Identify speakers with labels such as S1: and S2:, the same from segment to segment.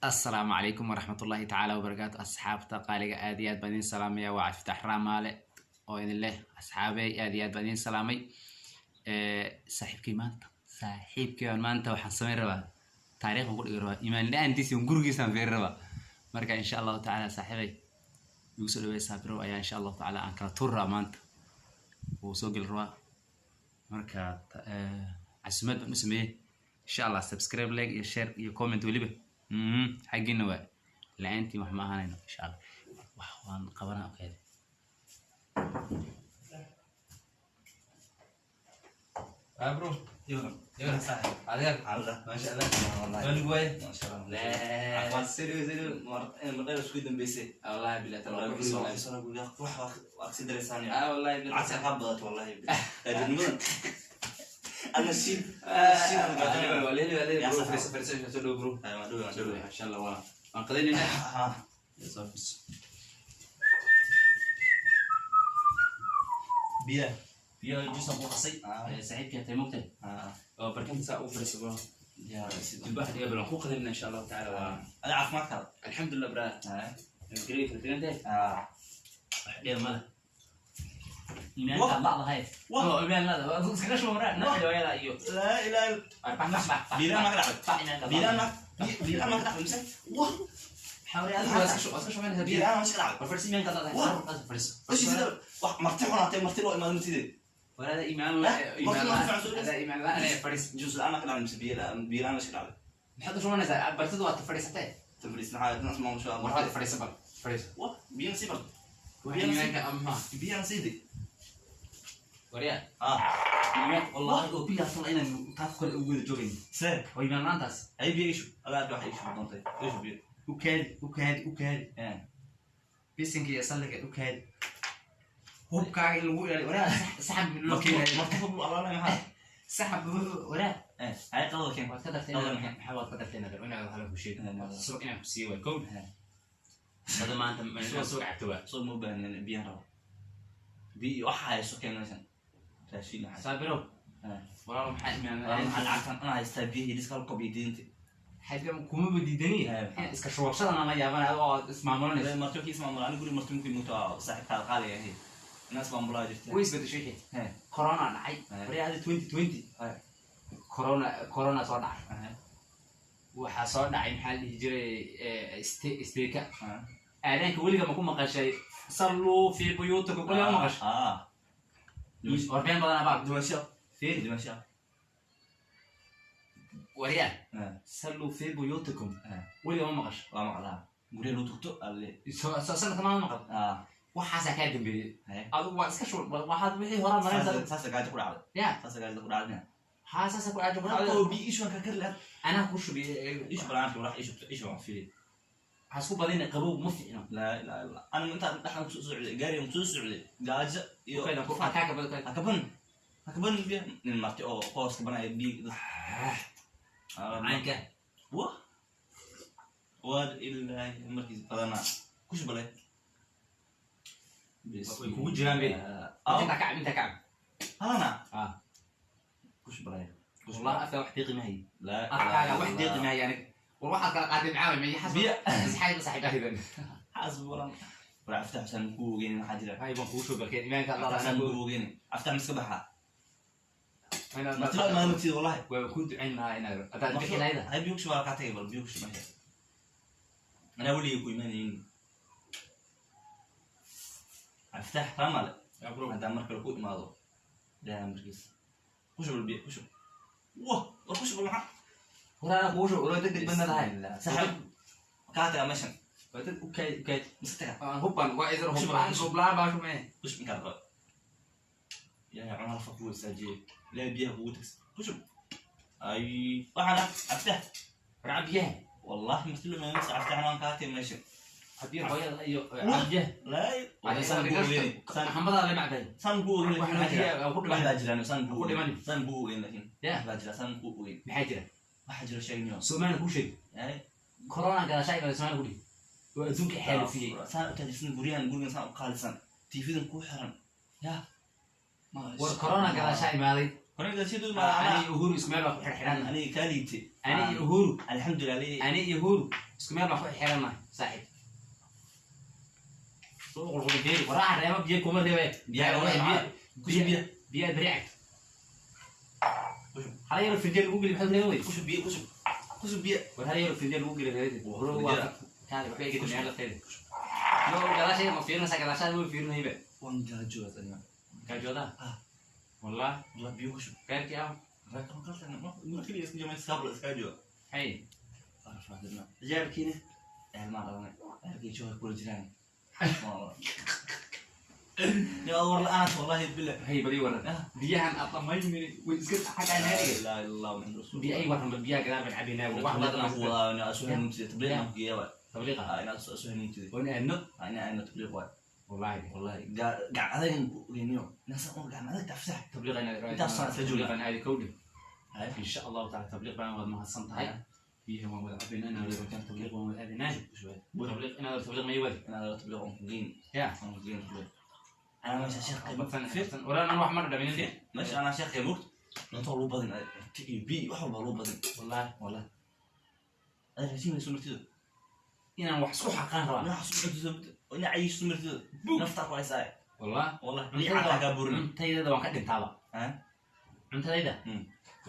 S1: Asalaamu calaykum waraxmatullaahi tacaala wabarakaatu. Asxaabta qaaliga, aad iyo aad baan idin salaamaya. Waa Cabdifatax Raamaale oo idin leh, asxaabey, aad iyo aad baan idin salaamay. Saaxiibkay maanta, saaxiibkay baan maanta waxaan samayn rabaa, taariikh baan ku dhigi rabaa, iimaan la-aantiisa gurigiisaan fiirin rabaa. Marka insha Allahu tacaala, saaxiibay, igu soo dhaweey. Saabirow ayaa insha Allahu tacaala aan kala tuuri rabaa maanta, wuu soo geli rabaa. Marka casumaad baan u sameeyey insha Allah. Subscribe, like iyo share iyo comment weliba xaggiina waa la-aantiin wax ma ahaanayno insha Allah. Wax waan qabanaa, okay. Bro.
S2: يلا صاحب.
S1: Adeer.
S2: عبده.
S1: Maasha Allah.
S2: والله.
S1: Waa waaye.
S2: ما شاء الله.
S1: La sidoo sidoo.
S2: مرة isku dambeysay.
S1: Wallahi billahi
S2: والله.
S1: taala.
S2: Soo guriga wax waa kasi dareysaan.
S1: Ah, wallahi billahi.
S2: Lacagta ka badat wallahi. Taajirnimadan ana shiid shiid aan qaadanay.
S1: Waa leeli, waa leeli.
S2: Ya
S1: Bro.
S2: sax.
S1: Fariiso, fariiso, soo dhow, bro.
S2: Ay, ma dhow, ma
S1: soo
S2: dhow.
S1: Dhow insha Allah, waan qadaynaynaa.
S2: Ha.
S1: Soo fariiso.
S2: Biya.
S1: Biyo juice aan ku qasay. Saaxiibkii hatay mogtahay oo barkinta saa ugu fariiso, bro.
S2: Ya sida.
S1: Dulbaha dhiga bal, waan ku qadaynaa insha Allahu tacaala. Waa
S2: ada caafimaadka.
S1: Alxamdulillah, bro. Nabadgelyo kala filan tahay. Wax dheer male. Iimaanka la'dahay.
S2: Wah.
S1: Oo iimaan la'da waa iskaga shuba maraa naqdi waayada iyo
S2: la ilaha.
S1: Bax bax bax bax.
S2: Biila ma ka dhacday?
S1: Bax iimaanka.
S2: Biila ma, biila ma ka dhacday mise wah?
S1: Xawri adigu waa iska shuba, iska shubanaysaa biyo.
S2: Biila ma iska dhacday?
S1: War fadhiis, iimaanka la'dahay.
S2: Wah.
S1: Fadhiis.
S2: Oshi sida wax marti xunaatay, marti loo imaado mtide.
S1: Walaada iimaan
S2: Lah,
S1: iimaan
S2: marti loo fiican soo
S1: la'aan, iimaan la'aan ee fadhiis.
S2: Juus la'aan ma ka dhacday mise biyo la'aan, biyo la'aan ma iska dhacday?
S1: Maxaad u shubanaysaa? Bartidu waa ta fadhiisatay.
S2: Tafriis maxaa nas ma sha
S1: War
S2: Allah.
S1: hada fadhiisa, bal fadhiis.
S2: Wah, biyo nasiib.
S1: Wax iimaanka ama
S2: biyo nasiib.
S1: waryaa.
S2: Ah.
S1: Iimaan wallahi oo biyaa sala inaan taas kale ugu wada joogayn.
S2: See.
S1: Oo iimaan la'aantaas.
S2: Ay, biyo ishu adaa waxa ishu doontay, ishu biyo.
S1: U kaadi, u kaadi, u kaadi.
S2: Eh.
S1: Bisinka iyo salliga u kaadi, hubkaaga in lagu ilaaliyo. Waraa saxan loo keenayo.
S2: Marti hub alaala maxaa?
S1: Saxan waraa.
S2: Eh, ay qadada keen.
S1: Waad ka dartay inaad, maxaa waad ka dartay inaad inaad hala ku sheeg subag inaan ku siiyo waay kow hada maanta inaad subag cabto waa.
S2: Soo ma u baahneen, biyan rabo, biyo waxa hayso keen meeshan, raashin waxa.
S1: Saabirow.
S2: Eh.
S1: Walaal, maxaa imaan?
S2: Waxaan lacagtan ana haystaa biyo hilis kal kob iyo diinta.
S1: Xaga kumaba diidani.
S2: Eh.
S1: Iska shubashadan aan la yaabanay oo aad ismaamulanayso.
S2: Marti kii ismaamula, ani guri marti mukii muto saaxiibkaada qaaliga ahay inaa ismaamulaa jirta.
S1: Way isbedeshay wixii.
S2: Eh.
S1: Corona dhacay.
S2: Eh.
S1: Waraa hada 2020.
S2: Eh.
S1: Corona, corona soo dhacay.
S2: Eh.
S1: Waxaa soo dhacay, maxaa la dhihi jiray, isteeka.
S2: Eh.
S1: Aadaanka weliga ma ku maqashay "salluu fii buyuutikum"? Weliga ma maqashay?
S2: Ah.
S1: Warbeen badan abaa.
S2: Dimasho.
S1: Fiiri.
S2: Dimasho.
S1: Waryaa.
S2: Eh.
S1: "Salluu fii buyuutikum."
S2: Eh.
S1: Weliga ma maqashay?
S2: Waa maqlaa, guryaha lagu tugto alle.
S1: Sanadka ma maqal.
S2: Ah.
S1: Waxaasaa kaa dambeeyey.
S2: Eh.
S1: Adigu waa iska shul, waxaad wixii horaa mareynta.
S2: Saasa gaajo ku dhacday.
S1: Ya.
S2: Saasa gaajo ku dhacday.
S1: Haa, saasa ku aajo ku dhacday.
S2: Oo biyo ishu waan ka kari lahaa.
S1: Anaa kuu shubiyey.
S2: Ishu balaanka walax ishu ishu waan fiiri.
S1: Waxaa isku badina, qabow ma fiicno.
S2: Laa ilaaha illa ana intaan dhexdan kusoo socday, gaarigan kusoo socday, gaajo iyo
S1: kaa kabad.
S2: Hakaban, hakaban biyo nin marti oo qoos kabanaya biyo
S1: Caynka.
S2: Wah, war ilaahi markiis badanaa ku shubalay.
S1: Way kugu jiraan be. Intaa kacab, intaa kacab.
S2: Halana.
S1: Ah.
S2: Ku shubalay.
S1: Wallah afkaa wax deeqi maayo.
S2: Laa.
S1: Afkaaga wax deeqi maayo aniga. War waxaad kala qaaday maxaa waay? Maya xasba.
S2: Biyo.
S1: Saxayb saaxiib ahidan.
S2: Xasbi walan war aftax san ku ogeyn maxaa jira.
S1: Hay baan kugu soo balkeen iimaanka Allah.
S2: Aftax san ku ogeyn, aftax miska baxa marti loo imaado matiid wallahi.
S1: Waa ku ducayn lahaa inaad haddaad bixi lahayda.
S2: Hay, biyo ku shubaa kaa tagay, bal biyo ku shubaa. Anaa weligay ku imaanayn aftax ramale haddaan mar kale ku imaado ilaahay markiis ku shubal biyo ku shub wah war ku shubal maxaa.
S1: War anaa kugu soo walo deg deg badna lahay.
S2: Saaxiib, kaa tagaa meeshan.
S1: Waa dad u kaadi, u kaadi.
S2: Miska tagaa.
S1: Aan hubban waa idan hublaan, hublaan baa shumee.
S2: Ku shub inkaad qabo, ilaahay cunaa lafa kugu istaajiye, ilaahay biyaha kugu tagsa ku shub. Ay, waxaan ah aftax.
S1: War biyaha.
S2: Wallahi marti loo imaado aftax waan kaa tagay meeshan.
S1: Habiyo hooyada iyo biyaha.
S2: Laa saan ku ogeyn saan.
S1: Xambadaa la macday.
S2: Saan ku ogeyn.
S1: Wax loo jiraa, ku dhiman.
S2: Wax baa jiraan saan ku
S1: Ku dhiman.
S2: ogeyn, saan ku ogeyn laakiin
S1: Ya.
S2: wax baa jira saan ku ogeyn.
S1: Maxaa jira?
S2: Waxaa jira sheegniyo.
S1: Soomaaliya kuu sheeg.
S2: Ay.
S1: Corona gadashaa imaada Soomaaliya ku dhihi oo adduunka xaalufiyey.
S2: Saan u taajirsan, guryahan, gurigan saan u qaalisan, tiifidan ku xiran ya.
S1: War corona gadashaa imaaday.
S2: Corona gadashaa.
S1: Ani iyo Uhuru isku meel baa ku xirxiran.
S2: Aniga kaa liitay.
S1: Ani iyo Uhuru.
S2: Alxamdulilah.
S1: Ani iyo Uhuru. Isku meel baan ku xiranahay, saaxiib. Soo qulqulin, fiiri, waraaca reeba, biyo kuma reebe.
S2: Biyaha waa
S1: biyo.
S2: macaan. Ku shub biyo.
S1: Biyo aad beri cagto.
S2: Ku shub.
S1: Hala yaro finjeel lagu geli, maxaad reeba wey?
S2: Ku shub biyo, ku shub, ku shub biyo.
S1: War hala yaro finjeel lagu geli, reebadi.
S2: Waa
S1: Bro,
S2: finjeel.
S1: waa kaali waxba iga dambeeyaan lafteeda. Yo, gadaashayda ma fiirinaysaa? Gadaashaada ma fiirinayba.
S2: Waan gaajoodaa aniga.
S1: Gaajoodaa?
S2: Ah.
S1: Wallah.
S2: Wallah, biyo ku shub.
S1: Reerkii ah.
S2: Reerka ma kala tagna. Ma keliya iska joognay, iskaabla iskaga jooga.
S1: Hay.
S2: Arfaadina. Ciyaalkiina maan dhalanay. Ciyaalkii jooga kula jiraan. Ya war la'aanta, wallahi billah.
S1: Hay, bali waran.
S2: Ah.
S1: Biyahan aad dhamaynaynin way iska xagaa naadiga.
S2: La ilaha illallah Muhammad rasuulullah.
S1: Biyo ay waran, bal biyaha gadaal baan cabaynaa. Wax
S2: Wax
S1: badan
S2: badan ku wadaa inaa soo hanuuntida, tabliiq aan ku geeya waay.
S1: Tabliiqa.
S2: Ah, inaa soo hanuuntida.
S1: Oon aadno.
S2: Ah, inaa aadno tabliiq waay.
S1: Wallahi.
S2: Wallahi gacan adag ku ogeyniyo. Inaa oo gacan adag tafsax.
S1: Tabliiqa inaad
S2: Intaas saan isla joognaa.
S1: Tabliiqan aadi kowdhi.
S2: Hay.
S1: Insha Allahu taala tabliiq baan wada mahadsan tahay. Biyaha waan wada cabaynaa, inaad wada tabliiq waan wada aadaynaa. Tabliiq inaad tabliiq ma ii wadi.
S2: Inaa tabliiq aan ku geyn.
S1: Ya.
S2: Aan ku geyn tabliiq. Anaa meesha sheekh qayb.
S1: Badsan badsan. Walaan aan wax ma dhadhaminin.
S2: Meesha anaa sheekh qayb moogta. Cunto waa lagu badin. Cunto iyo biyo wax walba lagu badin.
S1: Wallahi.
S2: Wallahi. Adiga raashin mayso martido.
S1: Inaan wax isku xaqaan rabaa.
S2: Inaa wax isku cunto martido. Inaa cayiso martido. Naftaa ku haysaa.
S1: Wallah.
S2: Wallahi. Liicataa kaa burin.
S1: Cuntadayda waan ka dhintaaba.
S2: Ah?
S1: Cuntadayda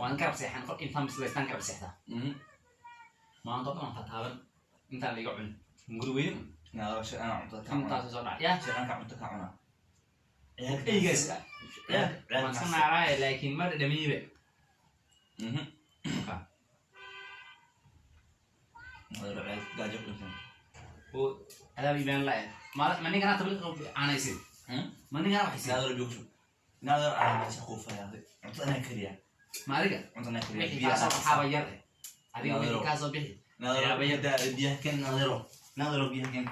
S1: waan garab seexan, kol intaan bislaystaan garab seexdaa. Maanta oo dhan waan tataaban intaan laiga cunin guri weyne.
S2: Inaa sheekh anaa cunto kaa cunaa.
S1: Intaas soo dhac ya.
S2: Sheekh anaa cunto kaa cunaa.
S1: Eygaas waan iska naaraaye, laakiin ma dhadhamiyiba.
S2: Gaajo ku dhinteen.
S1: Oo adaab iimaan la ma ma ninkanaa tabliiq caanaysid, ma ninkanaa waxaysid.
S2: Inaad biyo ku shub. Inaad anaa meesha kuu fayaaday. Cunto anaa kariyaa.
S1: Ma adiga?
S2: Cunto anaa kariyaa.
S1: Wixii kaa soo baxaaba yar eh, adiga wixii kaa soo bixi.
S2: Inaad biyaha keen, inaad yaro. Inaad yaro biyaha keen.